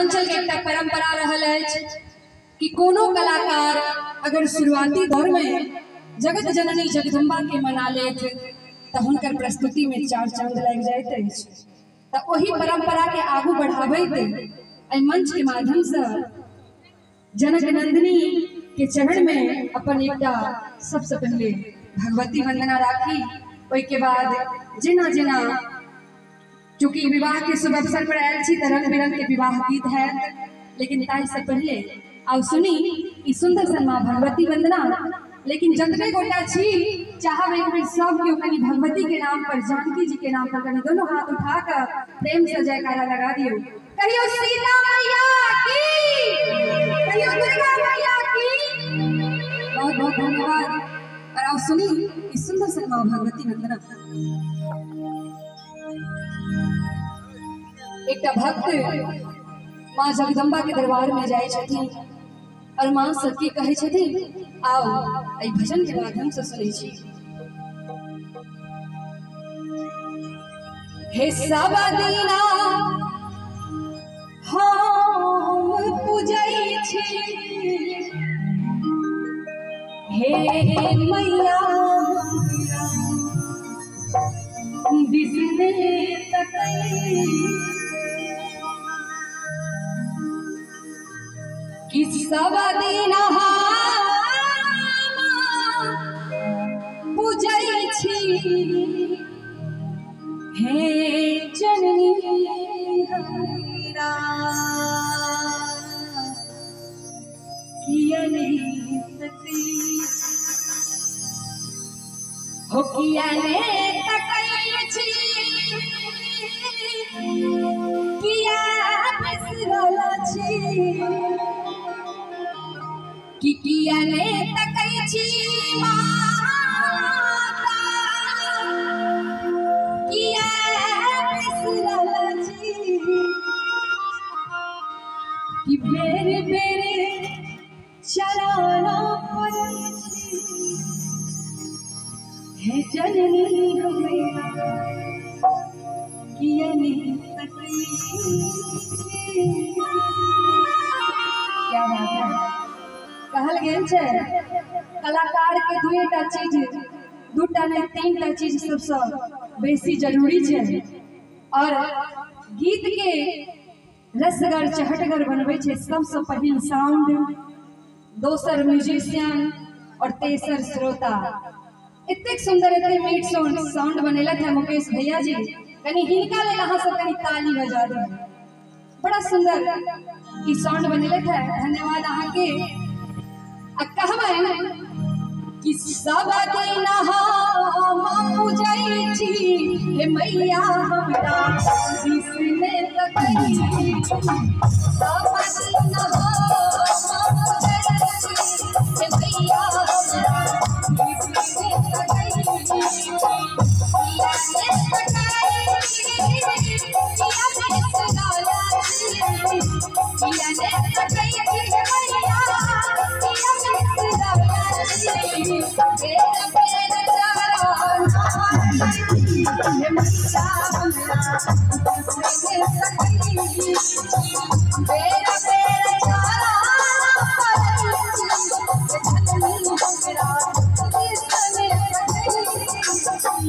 मिथिलांचल के एकटा परंपरा रहल अछि कि कोनो कलाकार अगर शुरुआती दौर में जगत जननी जगदम्बा के मना लेत तो हुनकर प्रस्तुति में चार चांद लागि जाइत अछि। तो वही परंपरा के आगू बढ़ाबैत एहि मंच के माध्यम से जनक नंदिनी के चरण में अपन एकटा सबसे पहले भगवती वंदना राखी। ओहि के बाद जेना जेना चूँकि विवाह के शुभ अवसर पर आयल छी तो रंग बिरंग के विवाह गीत है, लेकिन ताहि से पहले आउ सुनी ई सुंदर सन माँ भगवती वंदना। लेकिन जतबे गोटा छी चाहब एक बेर सब केओ कनि भगवती के नाम पर, जानकी जी के नाम पर कनि दोनों हाथ उठा कर प्रेम से जयकारा लगा दियो। कहियो सीता मैया की, कहियो दुर्गा मैया की। बहुत बहुत धन्यवाद। और आओ सुनी ई सुंदर सन माँ भगवती वंदना। एकटा भक्त माँ जगदम्बा के दरबार में जाय छथिन और माँ सबके कहै छथिन, आओ एहि भजन के माध्यम से सुनै छी। हे सब दिना हम पूजै छी, हे मैया दिसने तकै कि सब दिन हम पूजै छी, हे जननी हमरा किया नहीं तकै हो, किया ने तकै छी, किया बिसरल छी, कि किया ने तकै छी माता, किया बिसरल छी, कि बेर बेर चरण पड़ै छी, हे जननी हमरा किया ने तकै छी। क्या बात है। कहल गेल छै कलाकार के दुएटा चीज, दूटा नहीं तीनटा चीज सबसे बेसी जरूरी छै और गीत के रसगर चहटगर बनबै छै सबसे पहिल साउंड, दोसर म्यूजिशियन और तेसर श्रोता। एतेक सुंदर एते मीठ साउंड बनेलक है मुकेश भैया जी, कनि हिनका लेल अहाँ सब कनि ताली बजा दियौ। बड़ा सुंदर ई साउंड बनेलक है, धन्यवाद अहाँ के। आ कहबै कि सब दिन हम पूजै छी, हे मैया हमरा दिसने तकै छी, सब दिन हम पूजै छी, हे मैया हमरा दिसने तकै छी, किया ने तकै छी, किया बिसरल छी, किया ने तकै छी, हे मैया किया बिसरल छी, बेर बेर चरण छी, हे मैया हमरा दिसने तकै छी, बेर बेर चरण छी, हे जननी हमरा दिसने तकै छी।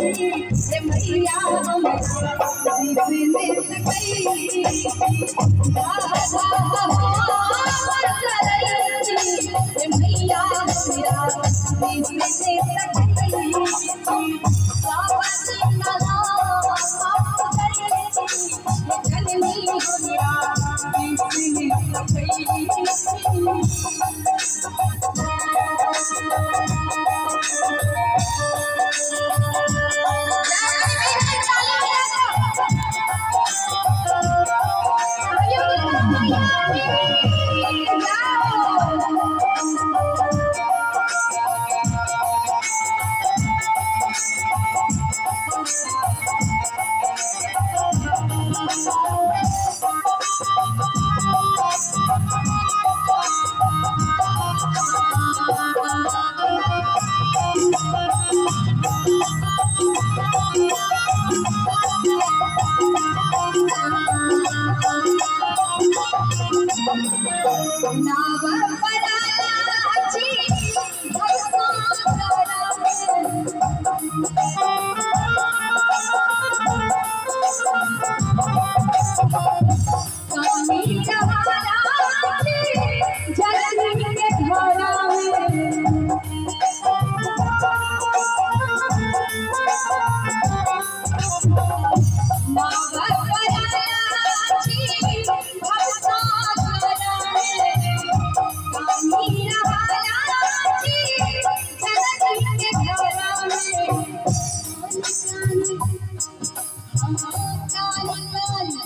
हे मैया हमरा दिसने सकैली। बाधा हमर करैली, हे मैया हमरा दिसने सकैली। बाबा सिंहला माफ करैली, हे जननी हमरा दिसने सकैली। नाव पराची भवसागरा में, कानी रहाराची जननी के घरा में। नाव पराची भवसागरा में, कानी रहाराची जननी के घरा में। कानी कानी